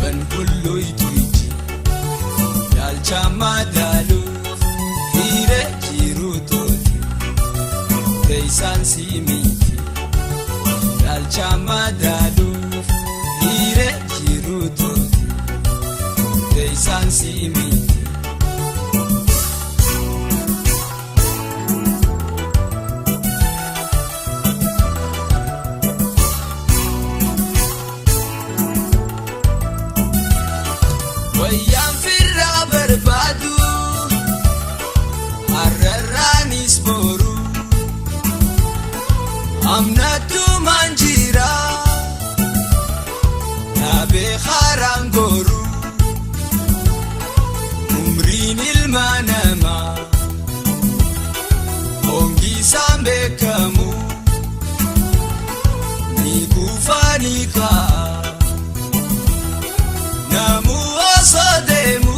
Ban hulluutu iji yaalcha madaaluuf hiire jiruutooti teessaan siimiiti yaalcha madaaluuf hiire jiruutooti teessaan siimiiti. Wayyaan firraa barbaadu har'arraanis boru amnattumaan jira dhaabee haaraan goru umriin ilma namaa hongisaan beekamu ni kuufaa ni ka'a. Namu osoo deemu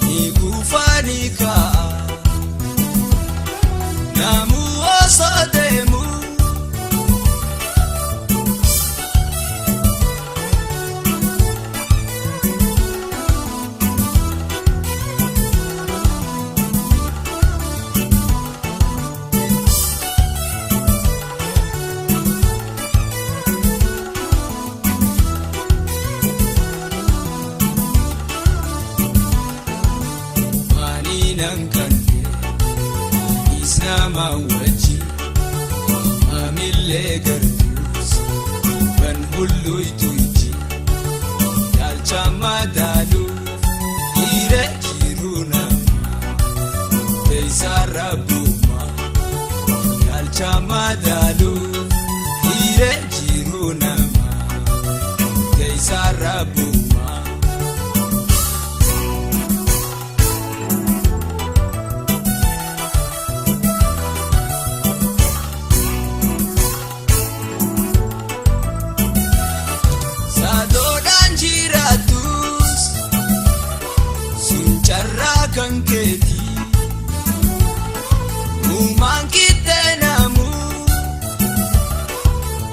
ni kufa ni ka'a. Namu osoo deemu. Maanii nan kanne isnama wajji maamillee gartuus ban hulluutu iji yaalcha madaaluuf hiire jiruu nama teessaa rabbuma yaalcha madaaluuf hiire jiruu nama teessaa rabbuma. Saadoodhaan jiraatus sun carraa kan keeti. Uumaan qixxee namu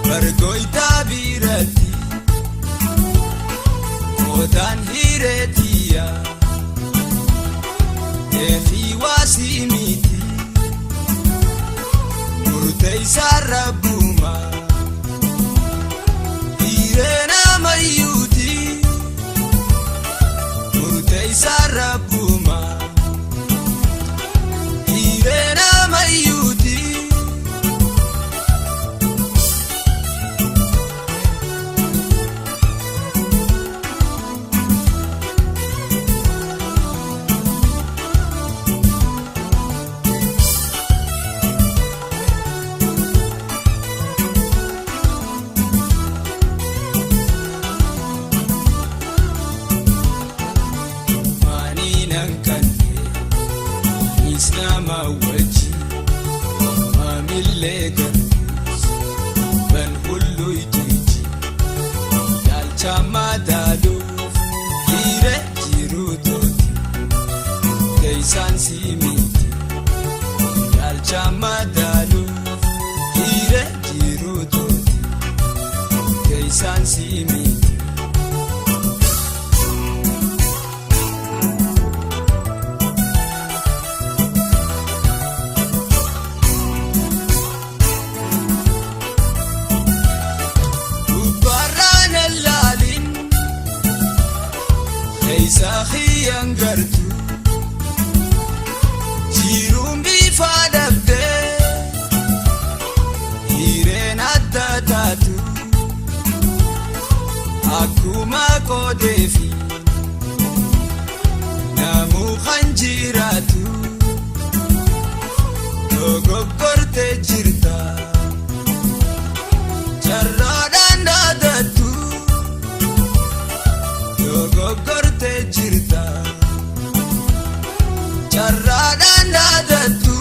bargooytaa biratti qoodaan hireetiya eefii waasii miti murteessaa rabbuma. Hiiree namayyuuti murteessaa rabbuma. Hiiree namayyuuti. Maanii nan kanne isnama wajji maamillee gartuus ban hulluutu iji yaalcha madaaluuf hiire jiruutooti teessaan siimiiti yaalcha madaaluuf hiire jiruutooti teessaan siimiiti. Gubbaarraan allaalin keessa kiyyaan gartu jiruun bifa dhabdee hireen adda taatu akkuma qoodeefi namuu kan jiraatu dogoggortee jirta. Carraadhaan dhaadattu dogoggortee jirta. Carraadhaan dhaadattu.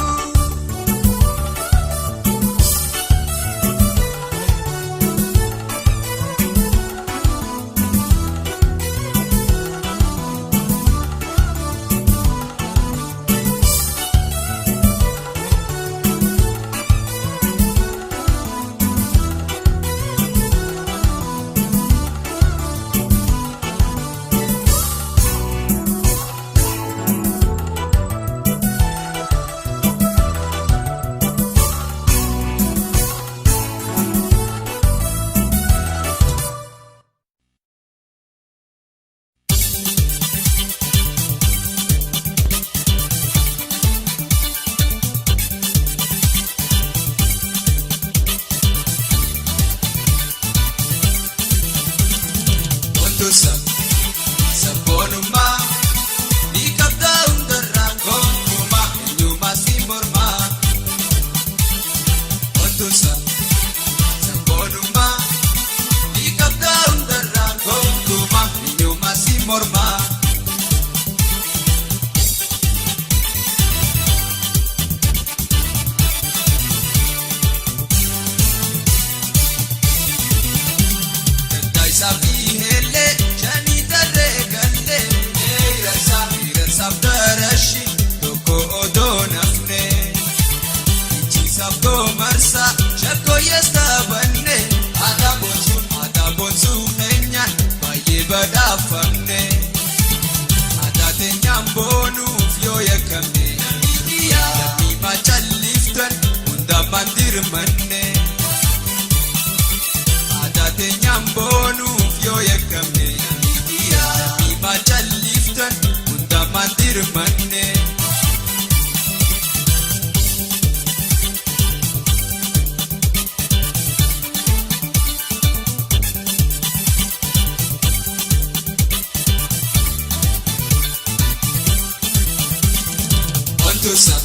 Wantusa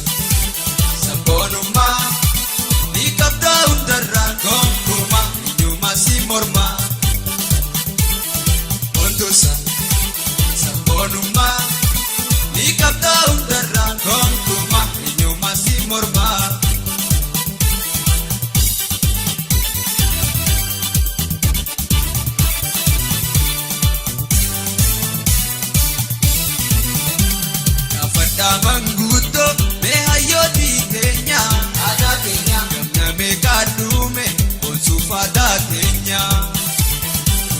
sabboonummaa ni qabdaa hundarraa gonkumaa eenyummaa si mormaa. Wantusa sabboonummaa ni qabdaa hundarraa gonkumaa eenyummaa si mormaa. Gaafadhaa manguuttoo mee hayyootii keenya aadaa keenya gamna meeqaa dhume boonsuuf aadaa keenya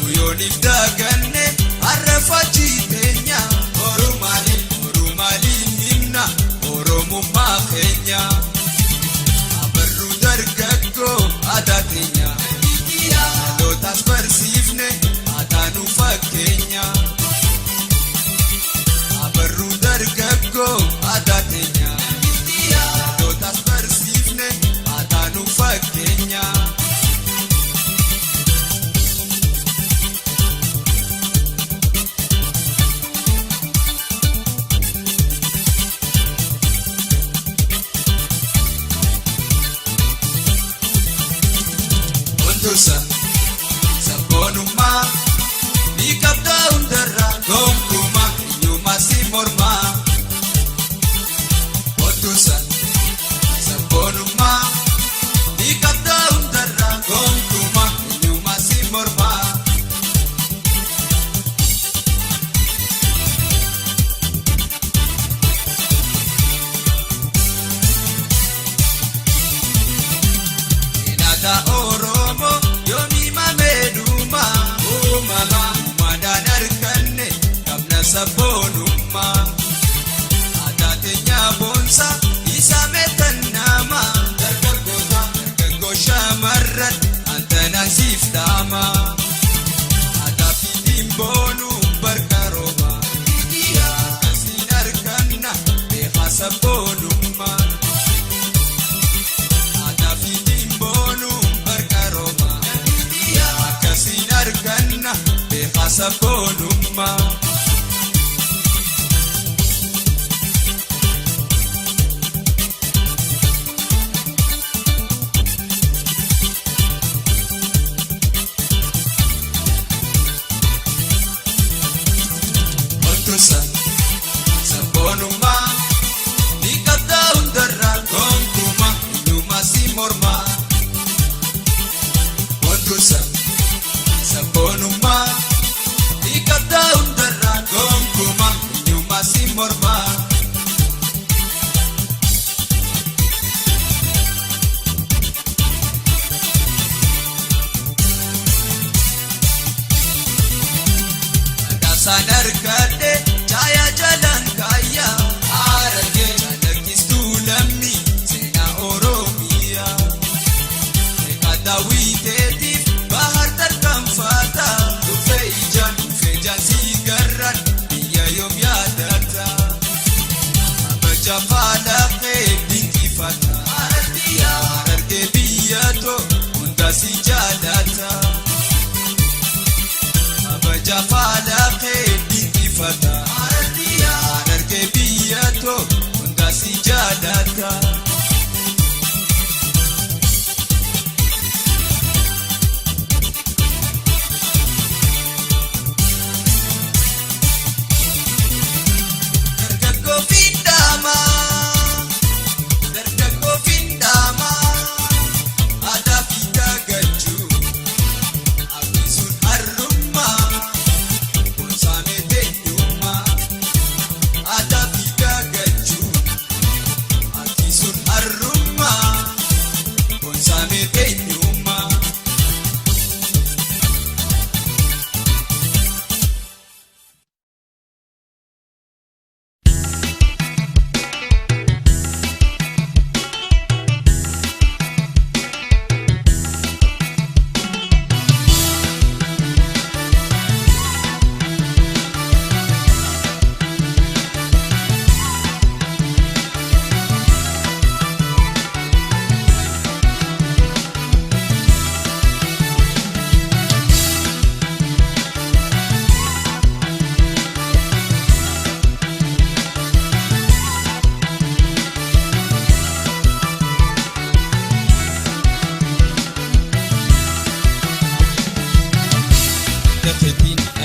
guyyooniif daganne har'a fakkii teenya orumaaliin orumaaliin himna oromummaa keenya abarruu dargaggoo aadaa teenya dhalootaas barsiifne aadaa nu fakkeenya. Abarruu dargaggoo aadaa teenya dhalootaas barsiifne aadaa nu fakkeenya. Wantusa sabboonummaa ni qabdaa hundarraa gonkumaa eenyummaa si mormaa. Wantusa sabboonummaa ni qabdaa hundarraa gonkumaa eenyummaa si mormaa. Aadaa Oromoo yoomii mamee dhuma uumama umadaan arganne qabna sabboonummaa. Aadaa teenya boonsaa isa meetan nama dargaggoota dargaggoo shamarran antanaan siif dhaama. Aadaa fiidiin boonuu barka rooba akkasiin arganna beekaa sabboonummaa. Aadaa fiidiin boonuu barka rooba akkasiin arganna beekaa sabboonummaa. Wantusa sabboonummaa ni qabdaa hundarraa gonkumaa eenyummaa si mormaa. Wantusa sabboonummaa ni qabdaa hundarraa gonkumaa eenyummaa si mormaa. Maqaasaan argadhe caayaa jalaan kaayyaa Harargee calaqqistuu lammii seenaa Oromiyaa. Meeqa daawwiteetiif bahar tarkaanfata dhufee ijaan dhufee ijaan si garraan biyya yoom yaadata. Kabaja faalaqee dinqifata Harargee biyya too hunda si jaalata. Kabaja faalaqee dinqifata Harargee biyya too hunda si jaalata. Dargaggoo fiidhamaa dargaggoo fiidhamaa aadaa fi dagachuu akkasuun harrummaa boonsaamee teenyummaa aadaa fi dagachuu akkasuun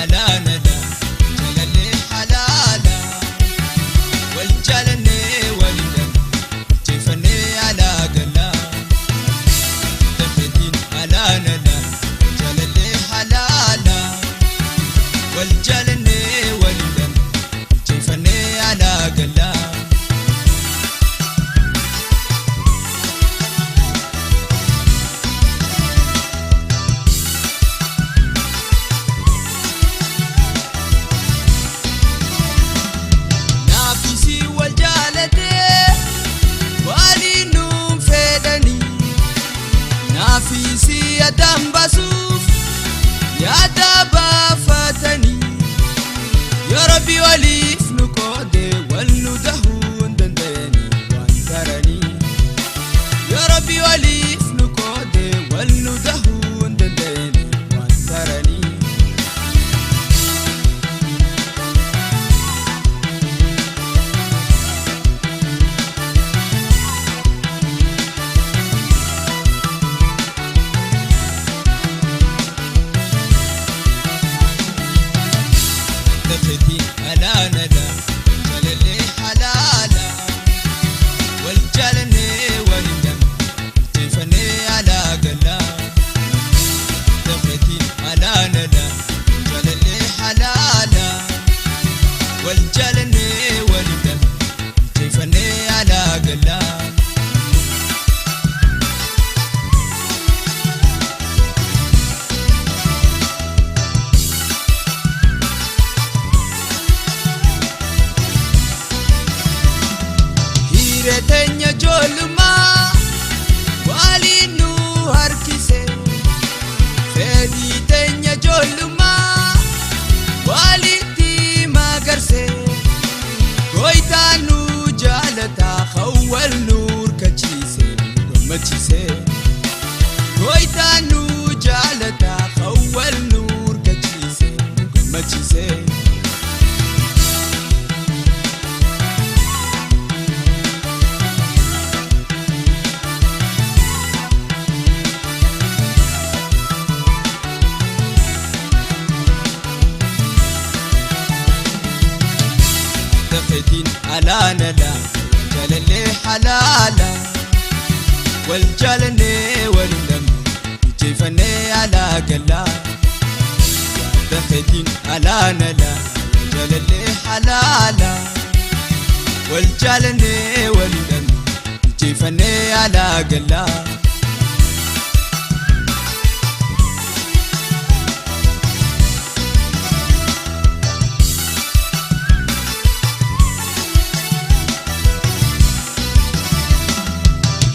Alaanala jaalallee halaala wal jaalannee waliin jeefannee alaa galaa. Dafeetiin alaanala jaalallee halaala wal jaalannee waliin jeefannee alaa galaa. Naafisi wal jaalatee waliin nuun fedhanii naafisi addaan baasuuf yaada baafatanii yoo Rabbi waliif nu qoode wal nu dahuu hin danda'anii waan taranii yoo Rabbi waliif nu qoode wal nu dahuu hin danda'anii waan taranii. Dafeetiin alaanala jaalallee halaala wal jaalannee waliin jeefannee alaa galaa. Dafeetiin alaanala jaalallee halaala wal jaalannee waliin jeefannee alaa galaa. Hiree teenya ijoollummaa waliin nu harkise. Fedhii teenya ijoollummaa walitti magarse. Gooytaan nu jaalataa hawwal nu hirkachiise nu gammachiise. Gooytaan nu jaalataa hawwal nu hirkachiise nu gammachiise. Dafeetiin alaanala jaalallee halaala wal jaalannee waliin dhabne jeefannee alaa galaa. Dafeetiin alaanala jaalallee halaala wal jaalannee waliin dhabne jeefannee alaa galaa.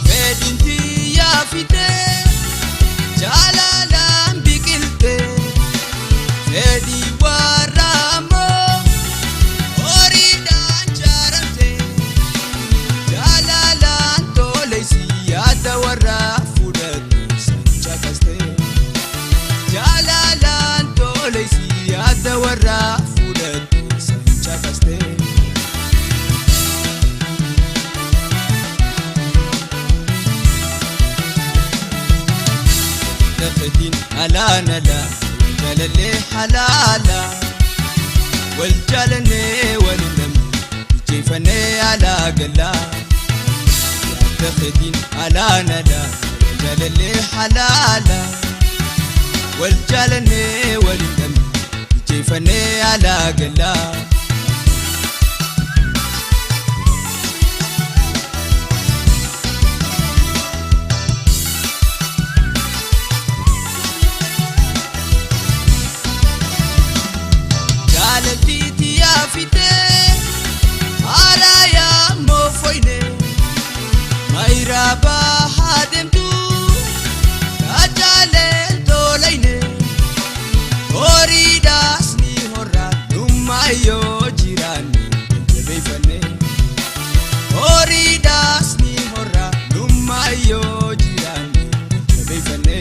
Fedhiin xiyyaa fidee jaalalaan biqiltee fedhii warra ammoo horiidhaan jaaramtee jaalalaan toleessi yaada warra fudhatu san caqastee jaalalaan toleessi yaada warra fudhatu san caqastee. Dafeetiin alaanala jaalallee halaala wal jaalannee waliin dhabne jeefannee alaa galaa. Dafeetiin alaanala jaalallee halaala wal jaalannee waliin dhabne jeefannee alaa galaa. Jaalaltii xiyyaa fidee haaraayaa moofoyne maayiraabaa haa deemtu kaachaaleen tolayne horiidhaas ni horra dhummaa yoo jiraanne jabeeffanne horiidhaas ni horra dhummaa yoo jiraanne jabeeffanne.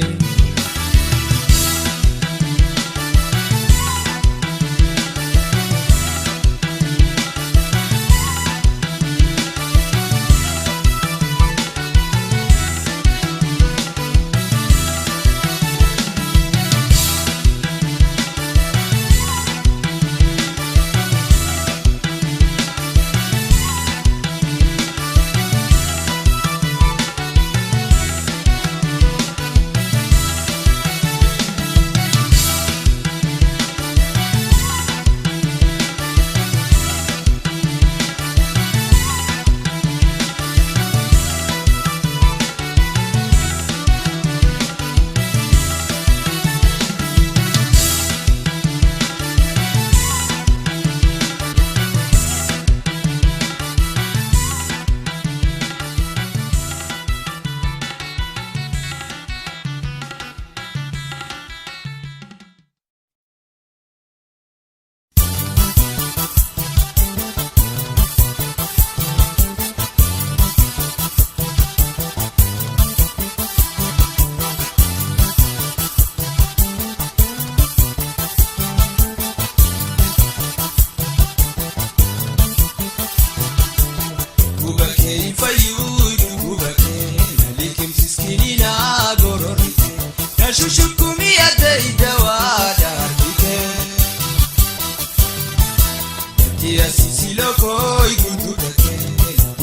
Sisiloko iguntutake,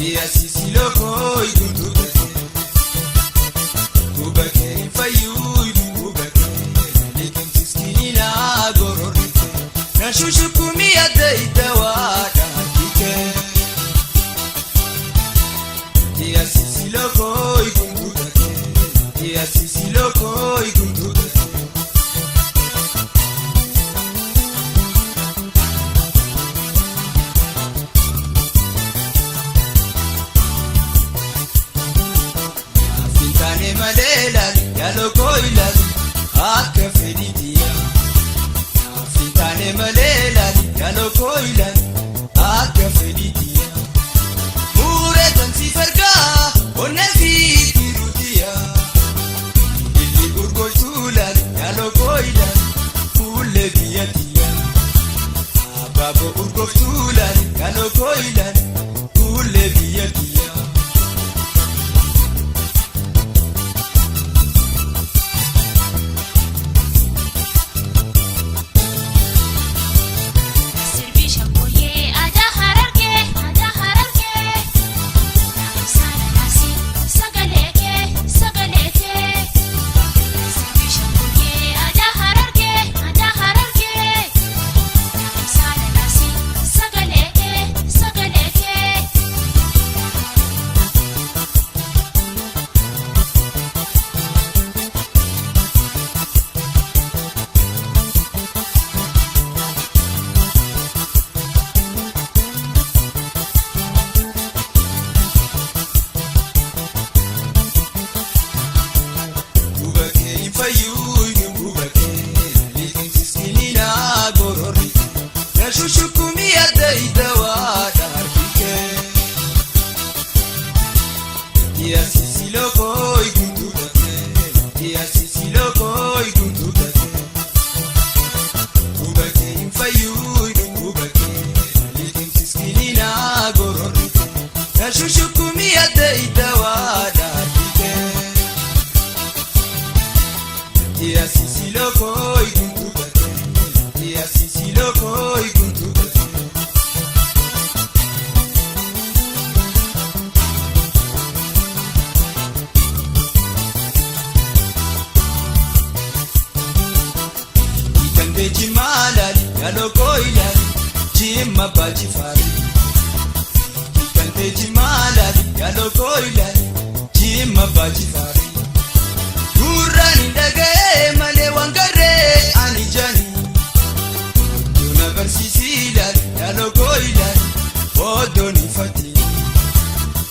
iya sisiloko iguntutake. Kubake fayu kubake, likim siskini na gororike. Na shushukumi ade itawa da kike. Iya sisiloko iguntutake, iya sisiloko iguntutake. Fintaane malee laali yaaloo ilaali akka fedhiitiya. Fintaane malee laali yaaloo ilaali akka fedhiitiya. Muuree tansi fargaa onnee fi tiruutiya. Illi gurgurtuu laali yaaloo ilaali fuullee biyyattiya. Abaaboo gurgurtuu laali yaaloo ilaali fuullee biyyattiya. Sirbi shakkooyyee aadaa harargee aadaa harargee Naamsaala naasii sagalee kee sagalee kee Sirbi shakkooyyee aadaa harargee aadaa harargee Naamsaala naasii sagalee kee sagalee kee. Kubakee fayyuu kubakee liqimsiskini na gororike na shushukumi adda idawaa dhaarkike. Iya sisiloko iguntutake iya sisiloko iguntutake. Kubakee fayyuu kubakee liqimsiskini na gororike na shushukumi adda idawaa dhaarkike. Iya sisiloko iguntutake iya sisiloko iguntutake. Ikande jimalali yaloko ilali jimma bajifari. Ikande jimalali yaloko ilali jimma bajifari. Gurraan dhaga'ee malee waan garee ani jani. Oddoo na barsiisi ilaali yaaloo ilaali oddoon ifati.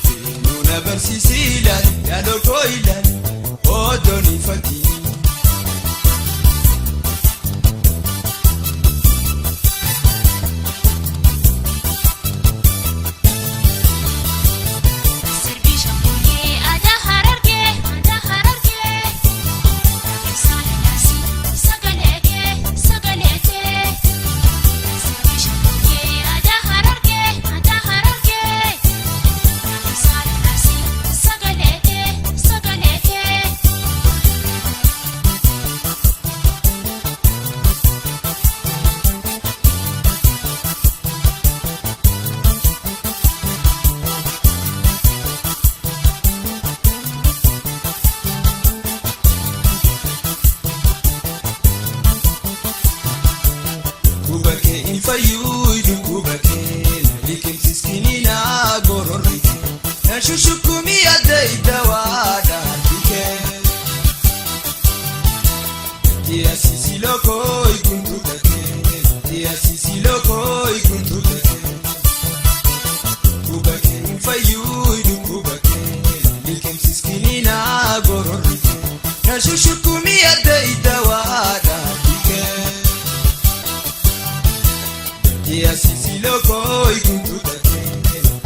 Seenuu na barsiisi ilaali yaaloo ilaali oddoon ifati. Sirbi shakkooyyee aadaa harargee aadaa harargee Naamsaala naasii sagalee kee sagalee kee Sirbi shakkooyyee aadaa harargee aadaa harargee Naamsaala naasii sagalee kee sagalee kee. Kubakee hin fayyuu kubakee liqimsiskini na gororike na shushukumi adda idawaa dhaarkike. Iya sisiloko iguntutake iya sisiloko iguntutake. Kubakee hin fayyuu kubakee liqimsiskini na gororike na shushukumi adda idawaa dhaarkike. Iya sisiloko iguntutake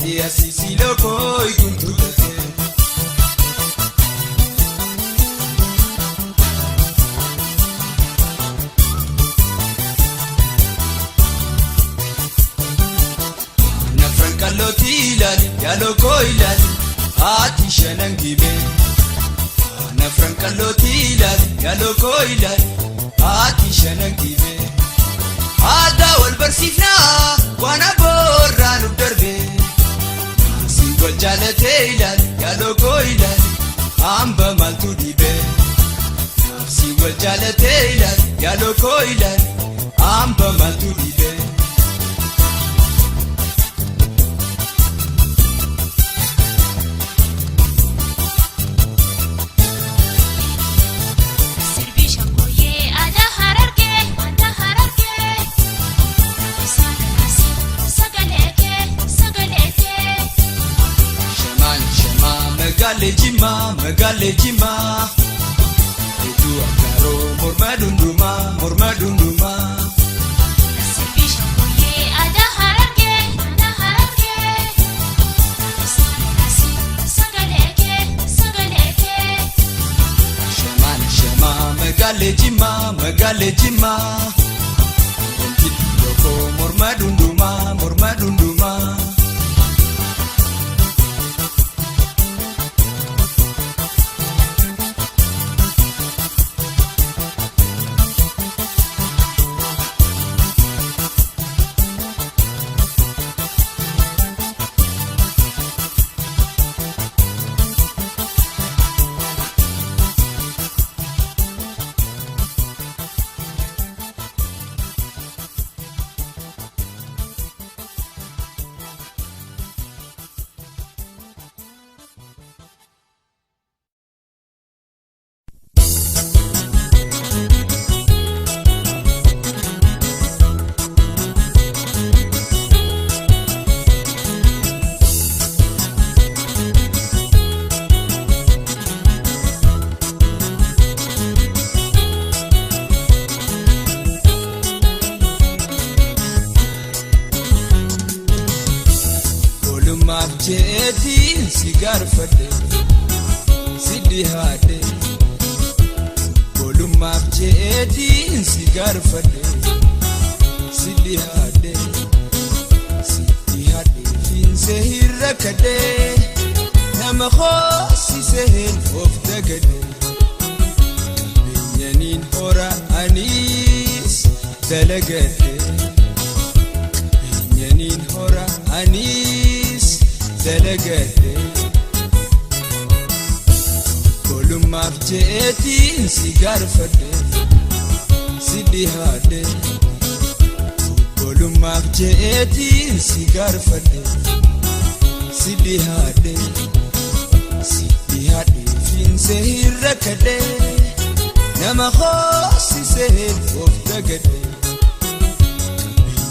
iya sisiloko iguntutake. Nafran kallooti ilaali yaaloo ilaali haati shanan gibee. Nafran kallooti ilaali yaaloo ilaali haati shanan gibee. Aadaa wal barsiifnaa waan aboo. wal jaalatee ilaali yaaloo koo ilaali hamba maaltu dhibee. Naafsi wal jaalatee ilaali yaaloo koo ilaali hamba maaltu dhibee. Sirbi shakkooyyee aadaa harargee aadaa harargee. Sagalee kee sagalee kee. Shamaan shamaa magaalee jimaa magaalee jimaa. Hedduu akkaaroo morma dundumaa morma dundumaa. Sirbi shakkooyyee aadaa harargee aadaa harargee. Sagalee kee sagalee kee. Shamaan shamaa magaalee jimaa magaalee jimaa. Wanti tokko morma dundumaa morma dundumaa. Oolummaaf jeetiin si gaarfadhe si dhihaadhe. Oolummaaf jeetiin si gaarfadhe si dhihaadhe. Si dhihaadhe fiinsee hirra kadhe nama hoosiseen of dagadhe. Qabeenyaniin hora anis dalagadhe. Qabeenyaniin hora anis dalagadhe. Oolummaaf jeetiin si gaarfadhe si dhihaadhe. Oolummaaf jeetiin si gaarfadhe si dhihaadhe. Si dhihaadhe fiinsee hirra kadhe nama hoosiseen of dagadhe.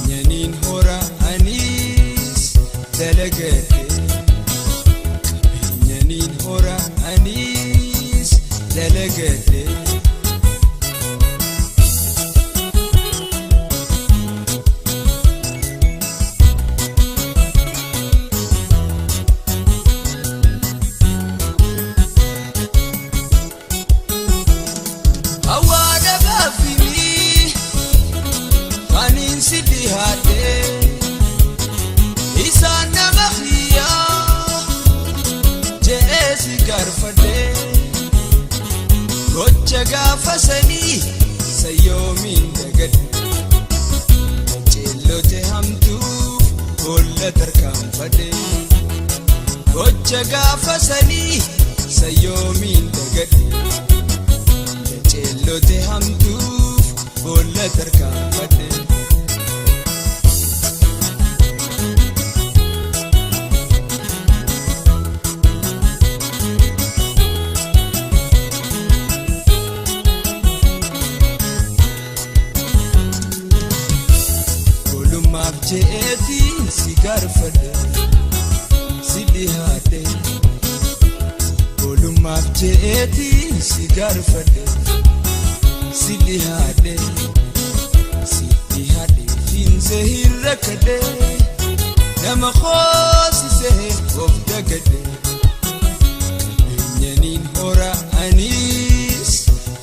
Qabeenyaniin hora anis dalagadhe. Qabeenyaniin hora anis dalagadhe. Hawaada gaaffiimii aniin si dhihaadhe isaan nama xiyyaa je'ee si gaarfadhe gocha gaafa sanii sayyoomiin dagadhe qaceellote hamtuuf boolla tarkaanfadhe gocha gaafa sanii sayyoomiin dagadhe. Qaceellote hamtuuf boolla tarkaanfadhe. Oolummaaf je'eetiin si gaarfadhe si dhihaadhe. Oolummaaf je'eetiin si gaarfadhe si dhihaadhe. Si dhihaadhe fiinsee hirra kadhe nama hoosisee of dagadhe. Qabeenyaniin hora anis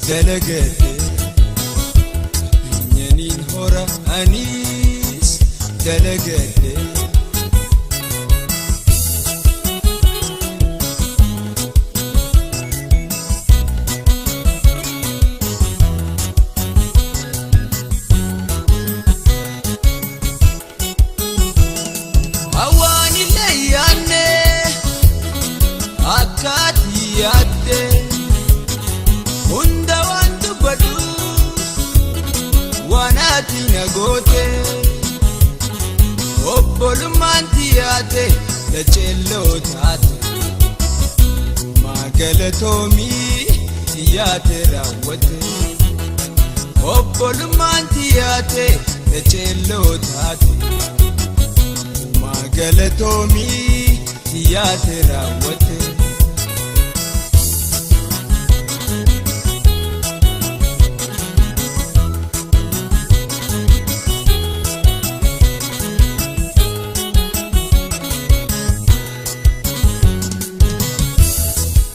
dalagadhe. Qabeenyaniin hora anis dalagadhe. Hawaan illee yaanne. Tiyyaate lacheelloo taate Magalatoomii tiyyaate raawwate Obbolummaan tiyyaate lacheelloo taate Magalatoomii tiyyaate raawwate.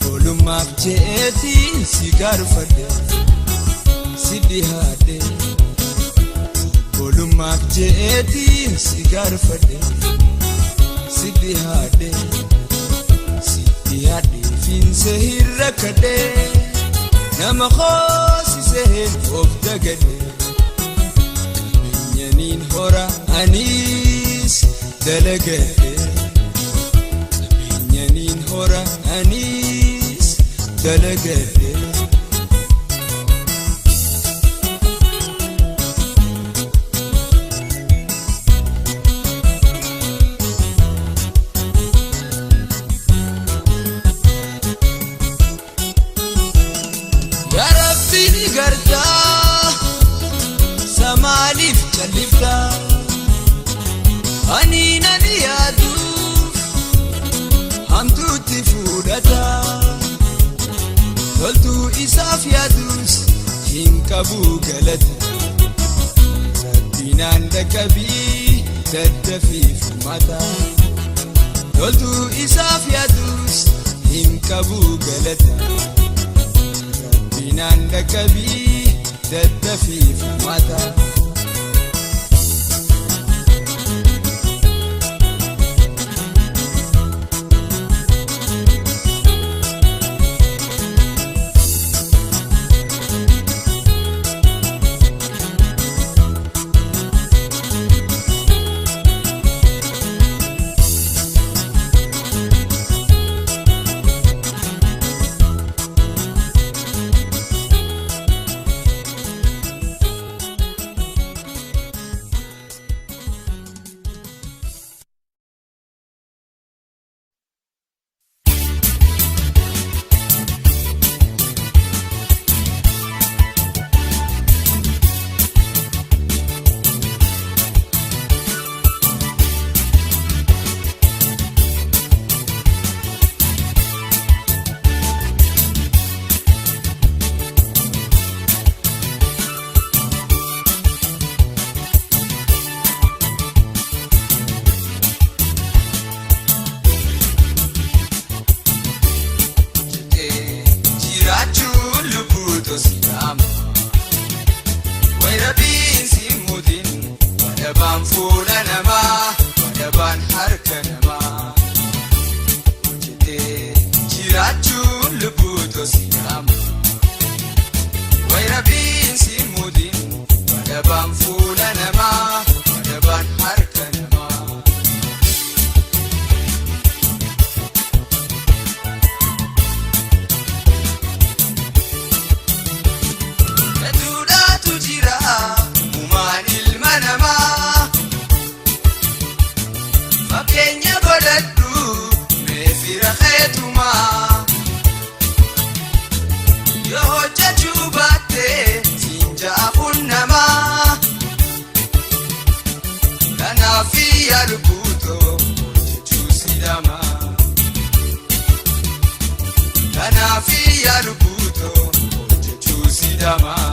Oolummaaf je'eetiin si gaarfadhe si dhihaadhe. Oolummaaf je'eetiin si gaarfadhe si dhihaadhe. Si dhihaadhe fiinse hirrakkadhe nama hoosiseen of dagadhe. Qabeenyaniin hora anis dalagadhe. Qabeenyaniin hora anis dalagadhe. Yaa Rabbi ni gartaa samaaliif calliftaa ani nan yaaduuf hamtuutti fuudhataa toltuu isaaf yaadus hin qabu galata rabbinaan dhaqqabii daddafii furmaata toltuu isaaf yaadus hin qabu galata. Rabbinaan dhaqqabii daddafii furmaata. Jiraachuun lubbuu tosiidhaama. Wayirabiin si muudin wadabaan fuula namaa wadabaan harka namaa. Hojjetee jiraachuun lubbuu tosiidhaama. Wayirabiin si muudin wadabaan fuula namaa wadabaan harka namaa. Duudhaatu jira uumaan ilma namaa. Fakkeenya godhadhu mee fira keetumaa. Yoo hojjechuu baatte siin jaafuun namaa. Kanaaf yaa lubbuutoo hojjechuu si dhamaa. Kanaaf yaa lubbuutoo hojjechuu si dhamaa.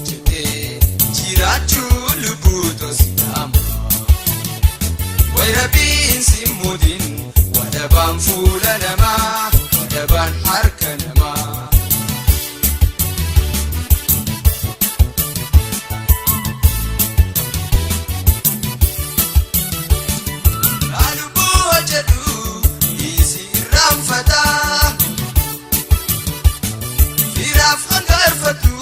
Jedhee jiraachuu lubbuu tosiidhaama. Wayirabiin si muudin wadabaan fuula namaa wadabaan harka namaa. Lubbuu hojjedhu dhiisii irraanfataa. Firaaf hangaarfatu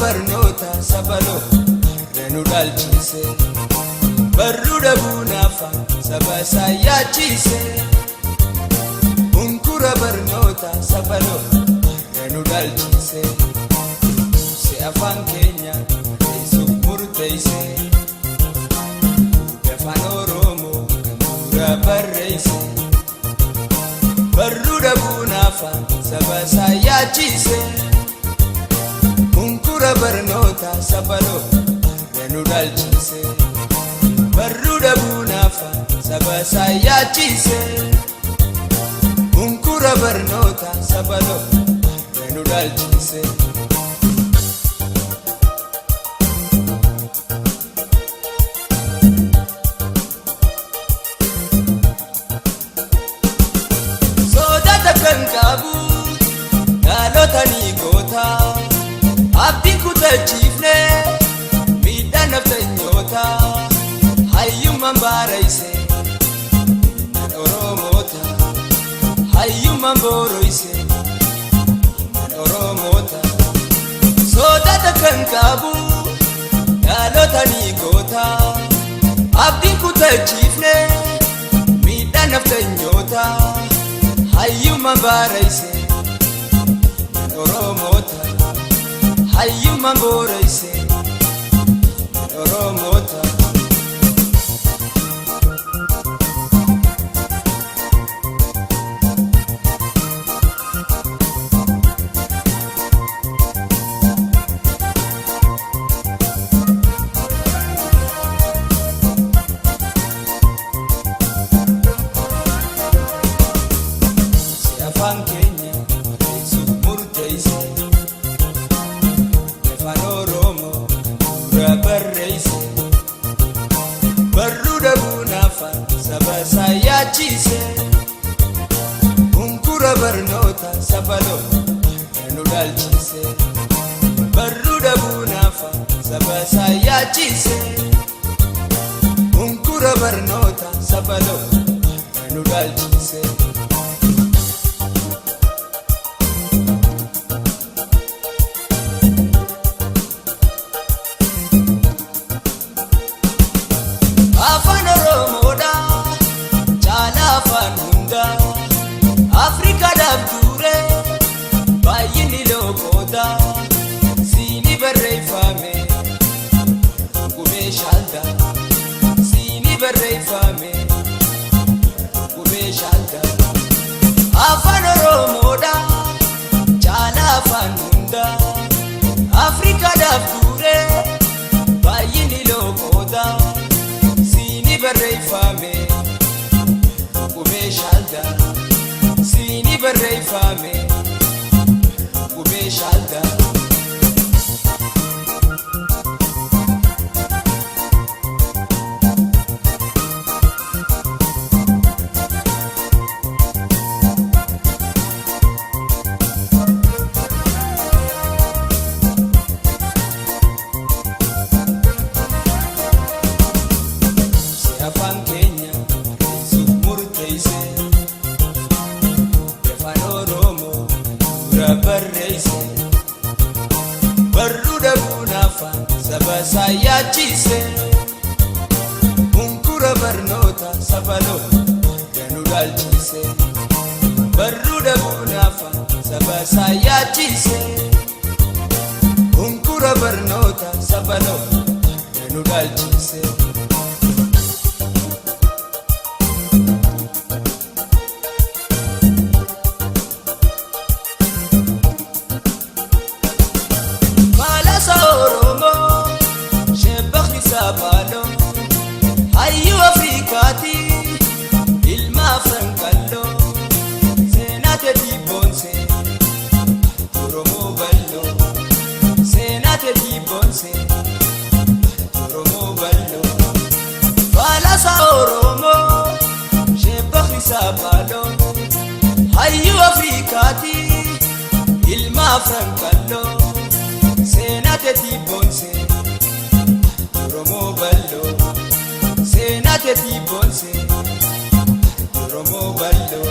Barnoota sabaloo har'a nu dhaalchise. Barruu dhabuun afaan saba isaa yaachise. Hunkura barnoota sabaloo har'a nu dhaalchise. Se afaan keenya barreessuuf murteesse. Afaan Oromoo kan dura barreesse. Barruu dhabuun afaan saba isaa yaachise. Hunkura barnoota sabaloo har'a nu dhaalchise. Barruu dhabuun afaan saba isaa yaachise. Hunkura barnoota sabaloo har'a nu dhaalchise. Sodaata kan qabu dhaloota ni goota. Abdiin kutachiifne miidhaa naftanyoota. Hayyummaan baarayse ilmaan Oromoota. Hayyummaan booroyse ilmaan Oromoota. Sodaata kan qabu dhaloota ni goota. Abdiin kutachiifne miidhaa naftanyoota. Hayyummaan baarayse ilmaan Oromoota. Hayyummaan boorayse ilmaan Oromoota. Se afaan keenya barreessuuf murteesse. Afaan Oromoo kan dura barreesse. Barruu dhabuun afaan saba isaa yaachise. Hunkura barnoota sabaloo har'a nu dhaalchise. Barruu dhabuun afaan saba isaa yaachise. Hunkura barnoota sabaloo har'a nu dhaalchise. Afaan Oromoodha caalaa afaan hundaa. Afrikaadhaaf dure baay'inni loqoota. Siini barreeffame qubee shaaldaa. Siini barreeffame qubee shaaldaa. Afaan Oromoodha caalaa afaan hundaa. Afrikaadhaaf dure baay'inni loqoota. Siini barreeffame qubee shaaldaa. Siini barreeffame qubee shaaldaa. Se afaan keenya barreessuuf murteesse. Afaan Oromoo kan dura barreesse. Barruu dhabuun afaan saba isaa yaachise. Hunkura barnoota sabaloo har'a nu dhaalchise. Barruu dhabuun afaan saba isaa yaachise. Hunkura barnoota sabaloo har'a nu dhaalchise. Malasa Oromoo shebbakni sabaloo hayyuu Afrikaati ilma afran qalloo seenaa teetii boonse Oromoo bal'oo seenaa teetii boonse Oromoo bal'oo. Falasa Oromoo shebbakni sabaloo hayyuu Afrikaati ilma afran qalloo seenaa teetii boonse Oromoo bal'oo seenaa teetii boonse Oromoo bal'oo.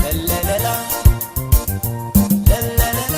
La la la la. La la la.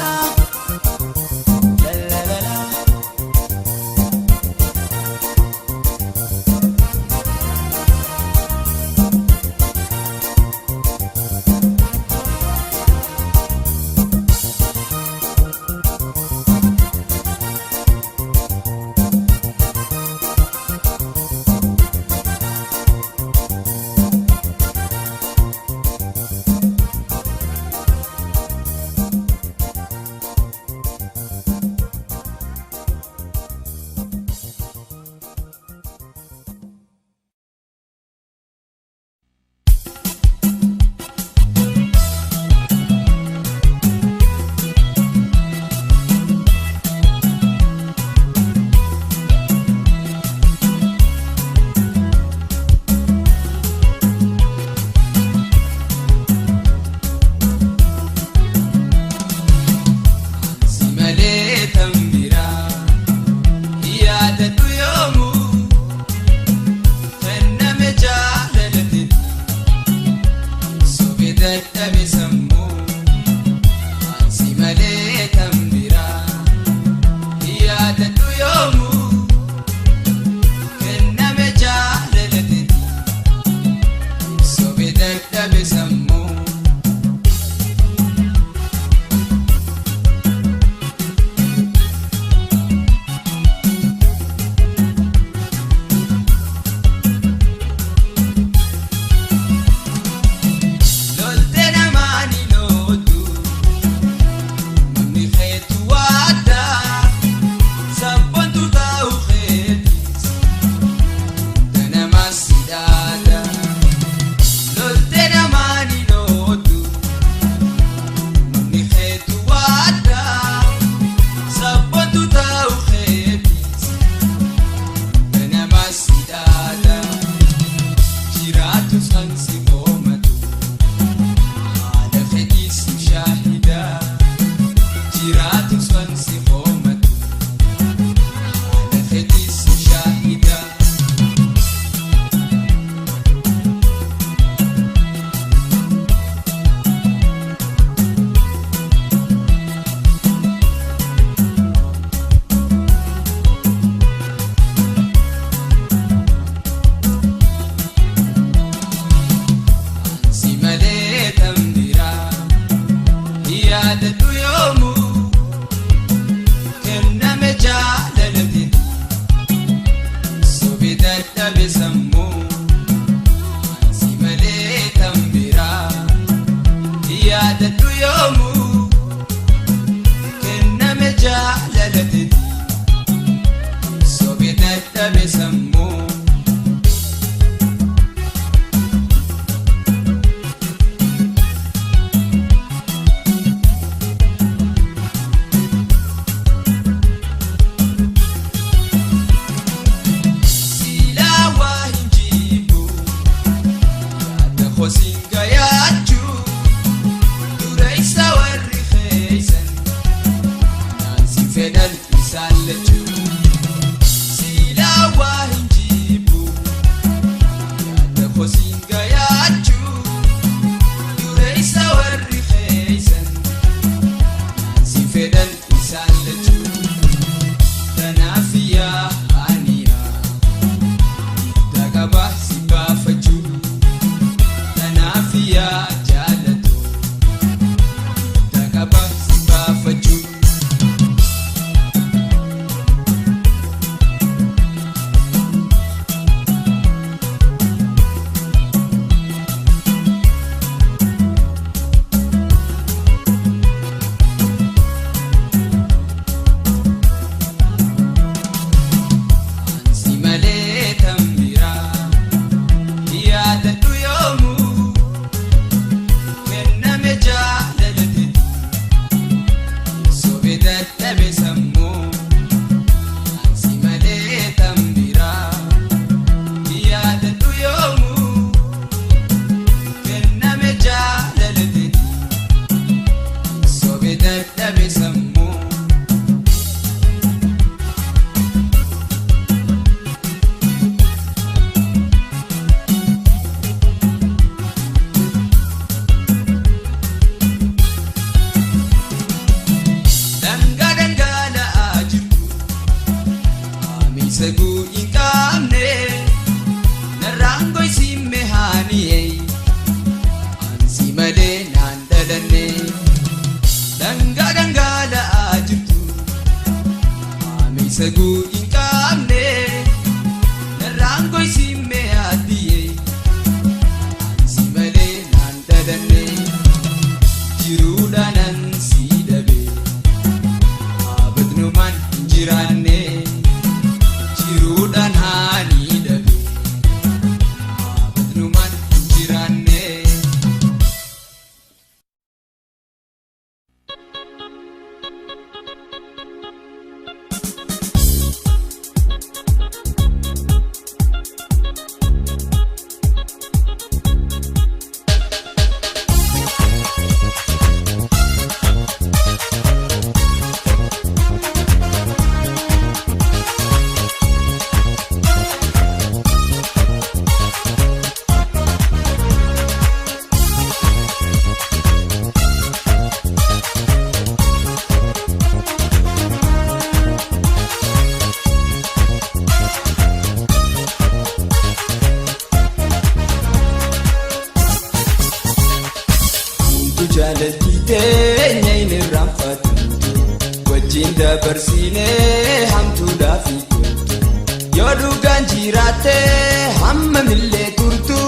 Yaadadhu yoomuu kenname jaalalate sobe dadhabe sammuu si malee tan biraa. Yaadadhu yoomuu kenname jaalalate sobe dadhabe sammuu. Silaa waa hin jibu yaada hosinga yaachuu dura isa warri feeysan naansi fedhan isaan lachuu. Silaa waa hin jibu yaada hosinga yaachuu dura isa warri feeysan naansi fedhan isaan lachuu. Kanaaf yaa aniyaa. Dagaba si baafachuu kanaaf yaa jaalatu dagaba si baafachuu. Si malee tan biraa yaadadhu yoomuu kenname jaalalate sobe dadhabe sammuu. Si malee tan biraa yaadadhu yoomuu kenname jaalalate sobe dadhabe sammuu. Dhangaa dhangala'aa jirtu haamiisa guu hin qabne narraan goysimme haani'e ansi malee naan dhalanne. Dhangaa dhangala'aa jirtu haamiisa guu hin qabne narraan goysimme haadhi'e ansi malee naan dhalanne. Jiruudhaan ansi dhabe. Abadnumaan hin jiraanne jiruudhaan haanii dhabe. Abadnumaan hin jiraanne. Homtu jaalalti teenya hin irraanfatamtu wajjin dabarsinee hamtuudhaaf toltu yoo dhugaan jiraatte hamma millee turtu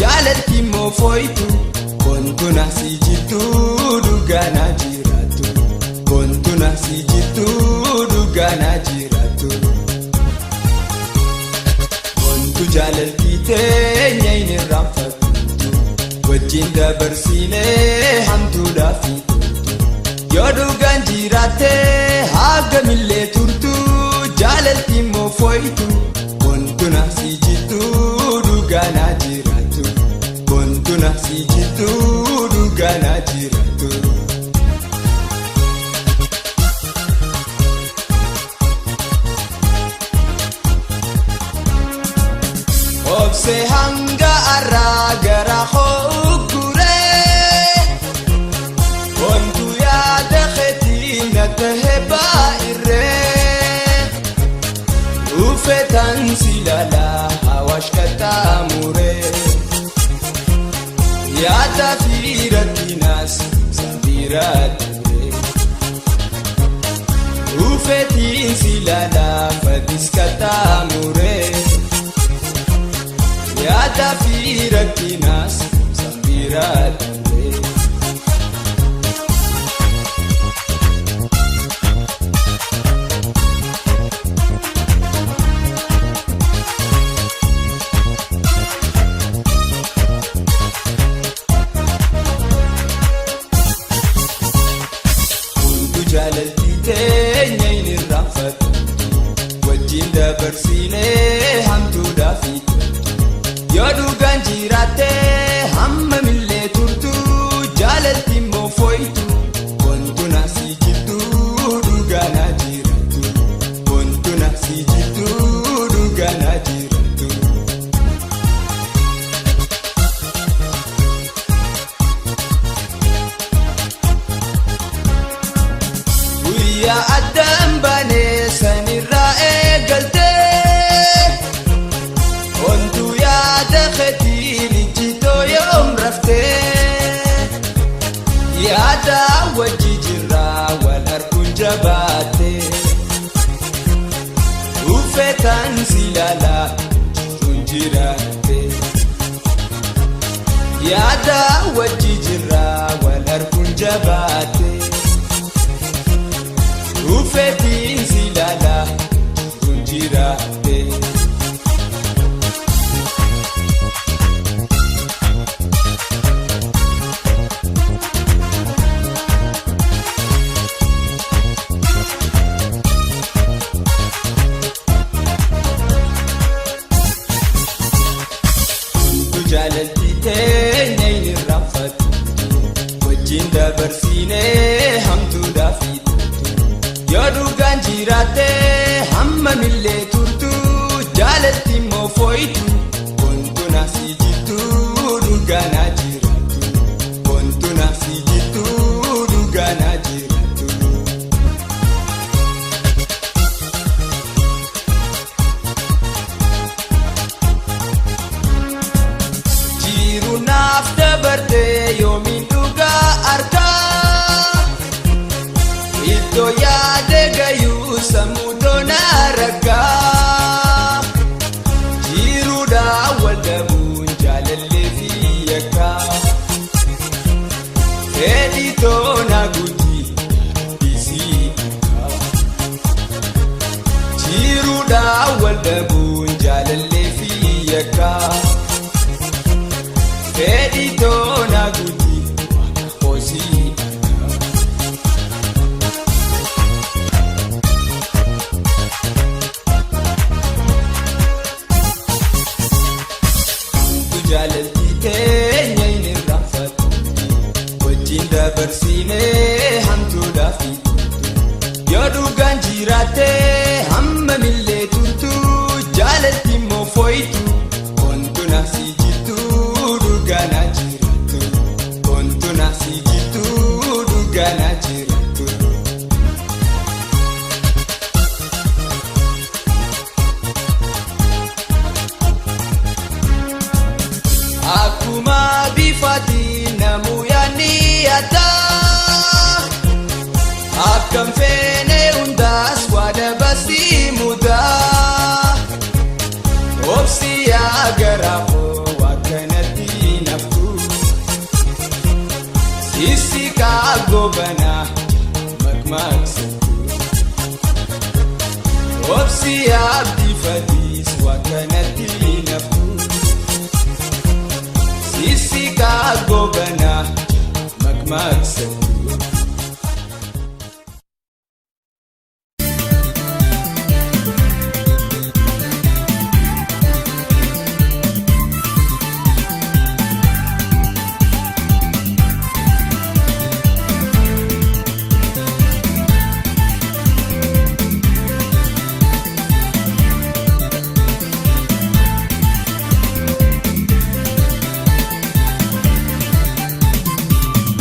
jaalalti immoo fooytu kontuna si jirtu dhugaanaa jiraattu kontuna si jirtu dhugaanaa jiraattu. Wantu jaalalti teenya hin irraanfatamtu wajjin dabarsinee hamtuudhaaf toltu yoo dhugaan jiraatte hagamillee turtu jaalalti immoo fooytu kontuna si jirtu dhugaanaa jiraattu kontuna si jirtu dhugaanaa jiraattu. Obse hanga arraa gara hooguree Wantu yaada keetii na tahe baay'irree Ufetan si laalaa hawaash qaxxaamuree Yaada fi rakkinaas sabiira. Ufeetiin si ilaalaa fadis qaxxaamuree yaada fi rakkinaas sambiraa dhabee. Hundu jaalalti teenya hin irraanfatu wajjin dabarsinee hamtuudhaaf yoo dhugaan jiraatte hammamillee turtu jaalalti immoo fooyitu wantu na si jittu dhugaa na jiraattu wantu na si jittu dhugaa na jiraattu. Guyyaa addaan baanee sanirraa eegaltee Ontuu yaada keetiin ijjitoo yoom raftee Yaada wajji jirraa wal harkuun jabaattee Uffetaan si ilaalaa jiruun jiraattee Yaada wajji jirraa wal harkuun jabaattee Ufeetiin si ilaalaa jiruun jiraattee. Hundu jaalalti teenya hin irraanfatu wajjin dabarsinee hamtuudhaaf yoo dhugaan jiraatte hammamillee turtu jaalalti immoo fooyitu wantu na si jittu dhugaa na jiraattu wantu na si jittu dhugaa na jiraattu. Jiru naaf dabartee yoomiin dhugaa argaa Iddoo yaade gayuu sammuu toonaa rakkaa Jiruudhaa wal dhabuun jaalallee fi yakkaa Fedhii toonaa guutii dhiisii harkaa Jiruudhaa wal dhabuun jaalallee fi yakkaa Fedhii toonaa guutii waaqa hoosii harkaa. Hundu jaalalti teenya hin irraanfatu wajjin dabarsinee hamtuudhaaf yoo dhugaan jiraatte hammamillee turtu jaalalti immoo fooyitu wantu na si jittu dhugaa na jiraattu wantu na si jittu dhugaa na jiraattu. Akkuma bifaati namuu yaadni addaa Akkam feene hundaas waa dabasii mudaa Obsi yaa garaafoo waa kanatti naftu Sisi kaa gobanaa maqmaqsatu Obsi abdii waa kanatti naftu Sisi kaa gobanaa maqmaqsatu.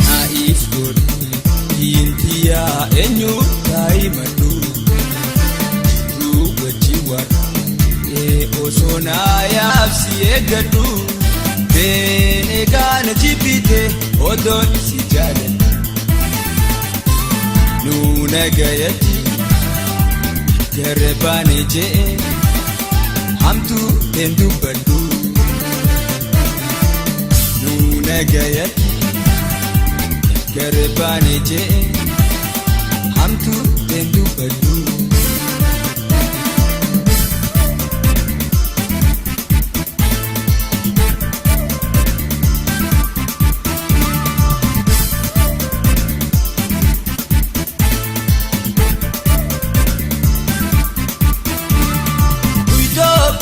Naa'if godhu diintiyaa eenyu taayimadhu jiruu wajji warra ee osoo naayaaf si eeggadhu beenee gaana jibbite odoon si jaaladhu nuu nagayatti Garbaane jee hamtuu hin dubbadhu nuuna gayatti. Garbaane jee hamtuu hin dubbadhu.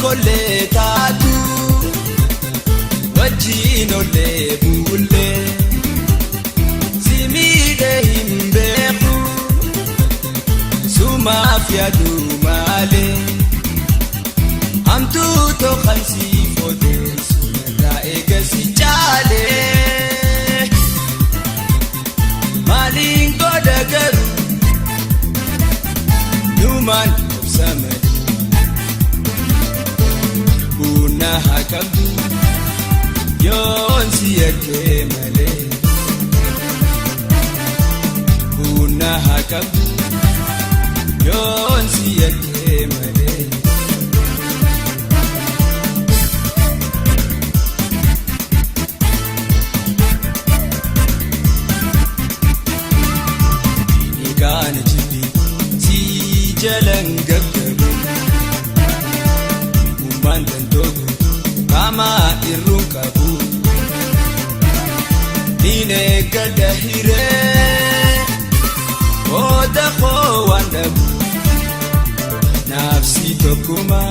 Kollee taatu wajjin olee buulee si miidhee hin beeku sumaaf yaadu malee hamtuu tokkan si foteessu irraa eegasi caalee maaliin godha garuu numaan obsa malee. Buna haa qabdu yoon si yakkee malee. Buna haa qabdu yoon si yakkee malee. Eegaana jibbi si jalan gaggabu. Uumaan dandoogu qaamaa irruun qabu. Niin eeggadha hiree qooda koo waan dhabu. Naafsi tokkuma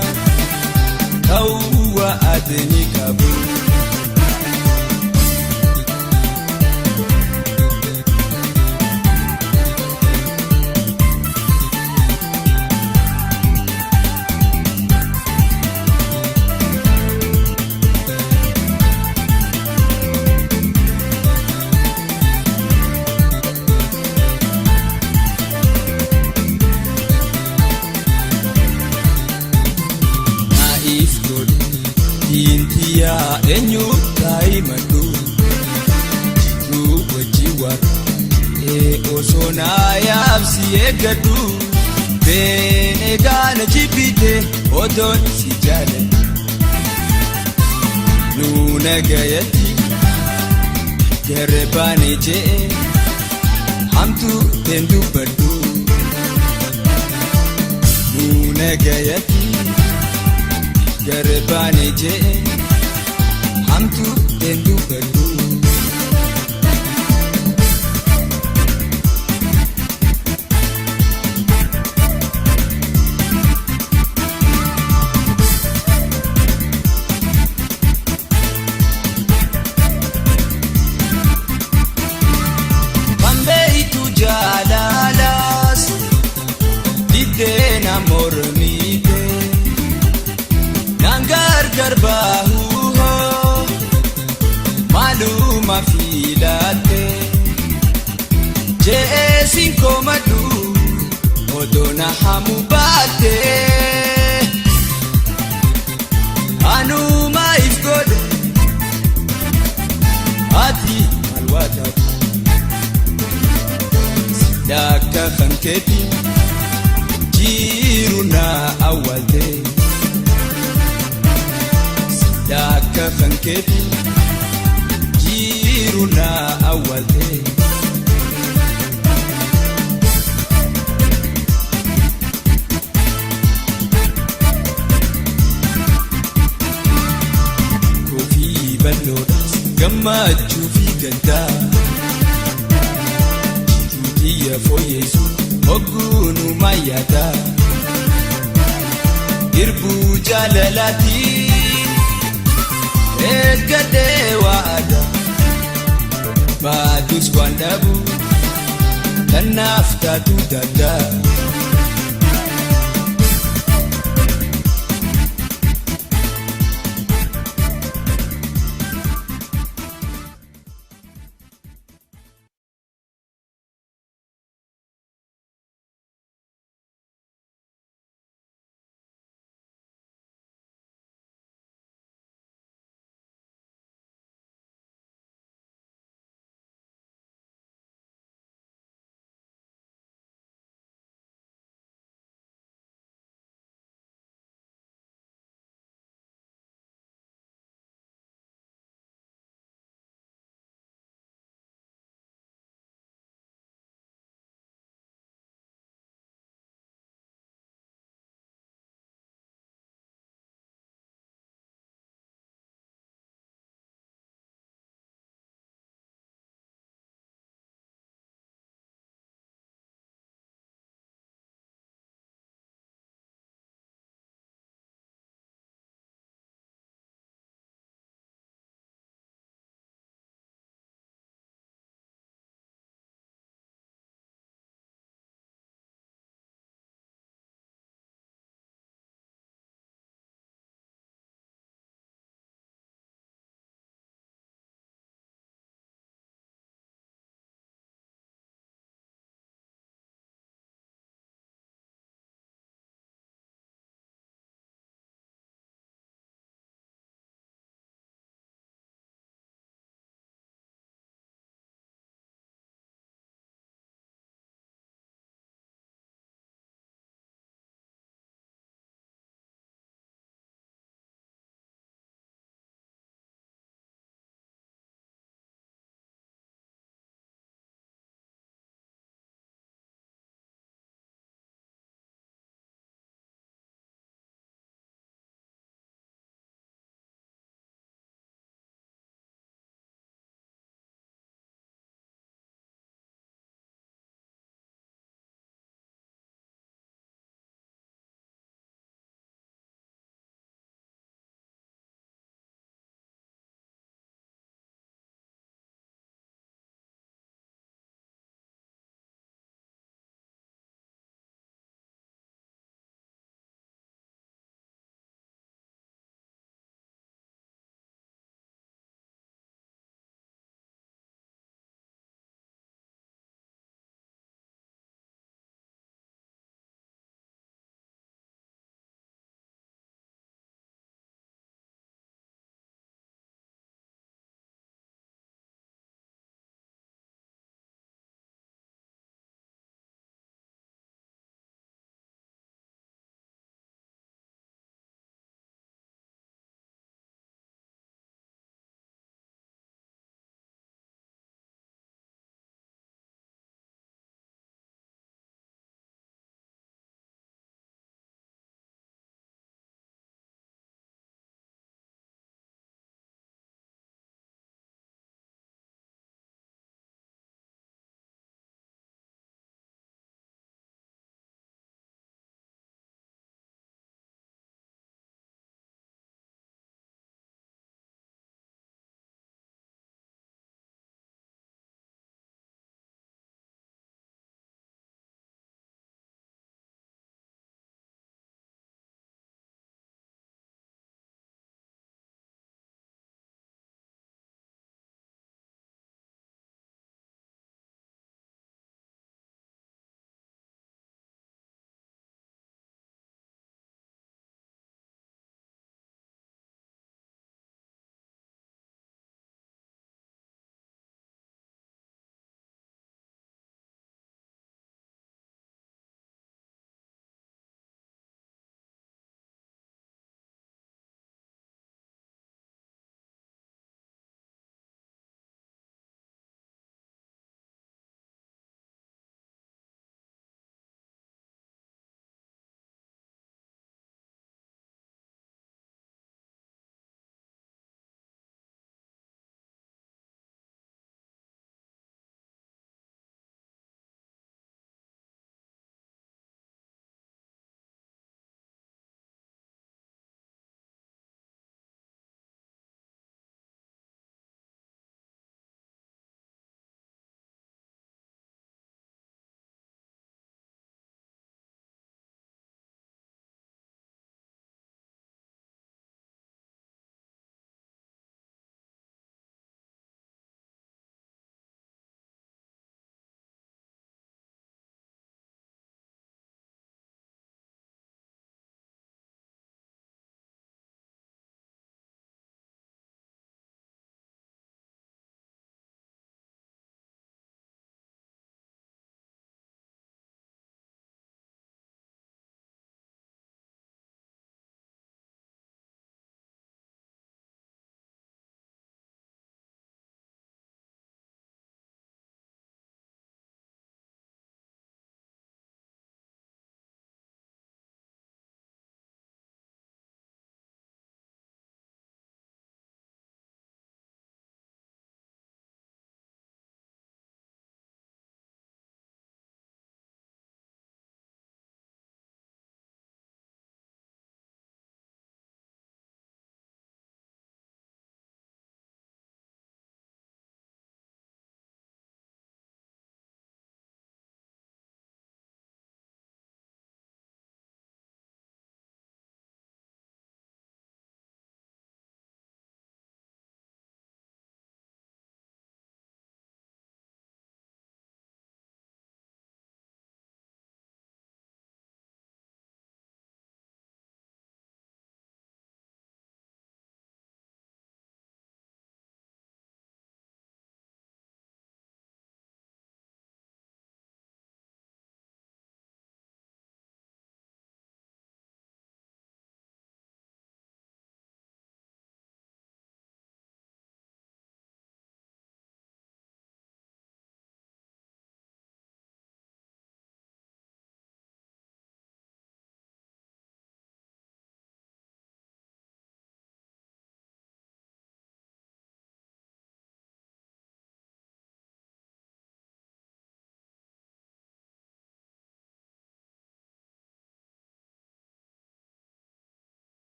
ta'uu adini qabu. Naa'if godhe diintiyaa eenyu taayimadhu jiruu wajji warra ee osoo naayaaf si eeggadhu beene gaana jibbite odoon si jaaladhu nuuna gayatti garbaane jee hamtuu teen dubbadhu nuuna gayatti. Garbaane jee hamtuu hin dubbadhu. Kan beeytu jaalalaas diddeena mormiite. Naan gargar bahuuhoo maaluma filatte je'ee siin komadhu odoo na hamu baatte anuma if godhe ati maal waa taate dakka kan keeti jiru na awwaalte. Dakka kan keeti jiru na awwaalte. Koofii bal'oodhaas gammachuu fi gaddaa Tuutiyya fooyyeessu hogguunumaa yaada Irbuu jaalalaatiin eeggadhee waada baatus waan dhabu tannaaf taatu daddaa.